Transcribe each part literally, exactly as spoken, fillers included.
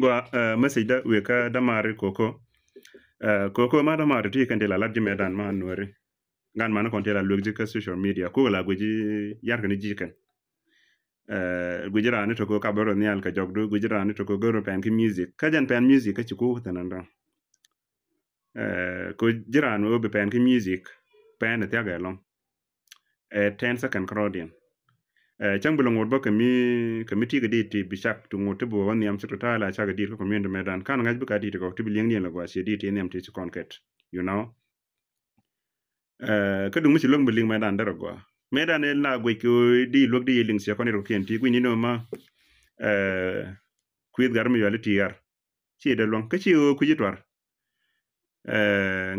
Gua message da wek kä damari koko. Koko ma damari ti kɛn ti la lat ji̱ mɛ dan ma nuɔri. Gan mani kɔn ti la luek ji̱ kä social media koko la guici yar kɛn ji̱ kɛn. Guici rani toko ka bero nial ka jɔk du guici rani toko gero pɛn ki music ka jɛn pɛn music ka ci koko tɛn dan. Ko ji̱ rani wä bi pɛn ki music pɛn thiak ɛlɔŋ. Ten second kärɔɔdiɛn. Cäŋ bi lɔ ŋot bä kɛ mi kɛ mi ti kɛ dit ti bi cak ti ŋot ti bi wä nhiam ci totala cak kɛ dit kä community mɛ dan kan ŋa̱c bi ka dit kɔ ti bi liŋ diɛn lɛ gua ci dit ti nhiam ti ci kɔn kɛt. You know. Kä duŋ mi ci luäŋ bi liŋ mɛ dan derɛ gua mɛ dan el na guic kɛ di luäk di liŋ ci kɔn it kɔ kiɛn ti guic ni nɔ ma. Kuith gar mi yuali ti gar. Ci dee luäŋ kä ci ɣöö kui̱ci tuar.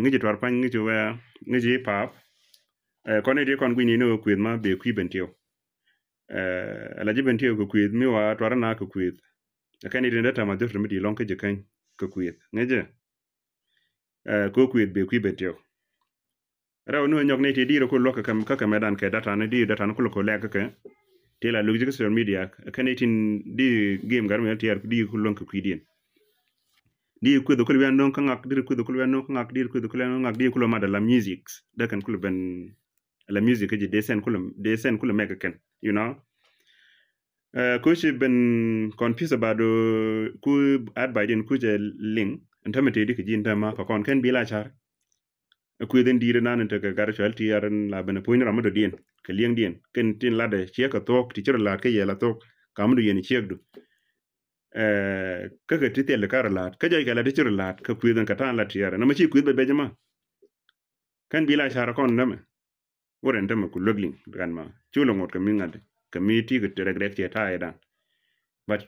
Ŋi̱ci tuar pa̱ny ŋi̱ci wɛɛ ŋi̱ci paap. Kɔn i̱ ti kɔn gui̱ni ni ɣöö kuëth ma bee kui̱ ben tiɛw. Ala ji̱ ben tiɛw kɛ kuëth mi wa tuar na kɛ kuëth. Kɛn i̱ ti ni dee tɛm a dhur ti mi di lɔŋ kä ji̱ käny kɛ kuëth ŋi̱ci. Kɛ kuëth bee kui̱ ben tiɛw. Rɛw ni wä nyɔk ni ti di̱i̱r ku luɔk kä kɛ mɛdan kɛ datan di̱i̱r datan ku lɔ ko lɛk kä kɛ. Ti la luk ji̱ kä social media kɛn i̱ tin di̱i̱r game gar mi tiɛɛr di̱i̱r ku luɔk kɛ kui̱diɛn. Di̱i̱r kueth ku luɛn no̱ŋ kä ŋak di̱i̱r kueth ku luɛn no̱ŋ kä ŋak di̱i̱r kueth ku luɛn no̱ŋ ŋak di̱i̱r ku lɔ mat ala music. Dee kɛn ku lɔ ben ala music kä ji̱ dee sɛn ku lɔ dee sɛn ku lɔ mɛk kɛn you know. Ku ci ben confuse about ku advice diɛn ku cɛ liŋ. Ɛn tämɛ tëë di kɛ ji̱ ɛn tämɛ kɛ kɔn kɛn bi la car. Kuëth in di̱i̱t inan in tekɛ gat cual ti ar in la ben puɔ̱ny ram mi dɔ̱diɛn kɛ li̱eŋdiɛn kɛn tin latdɛ ciek kɛ thuɔ̱k ti ci rɔ la̱a̱t kä yɛ la thuɔ̱k kam mi dɔ̱diɛn ciekdu. Kä kɛ ti thil kä rɔ la̱a̱t kä jɔc kɛ la ti ci rɔ la̱a̱t kä kuëth in kɛ ta̱a̱n la ti ar in nɔmɔ ci kuëth bɛ bɛc ma. Kɛn bi la ca̱r kɔn dämɛ. Wä rɛn dämɛ ku luäk liŋ ran ma cu lɔ ŋot kɛ mi ŋa̱t kɛ mi ti kɛ rɛk rɛk ciɛ ta̱a̱ idan. But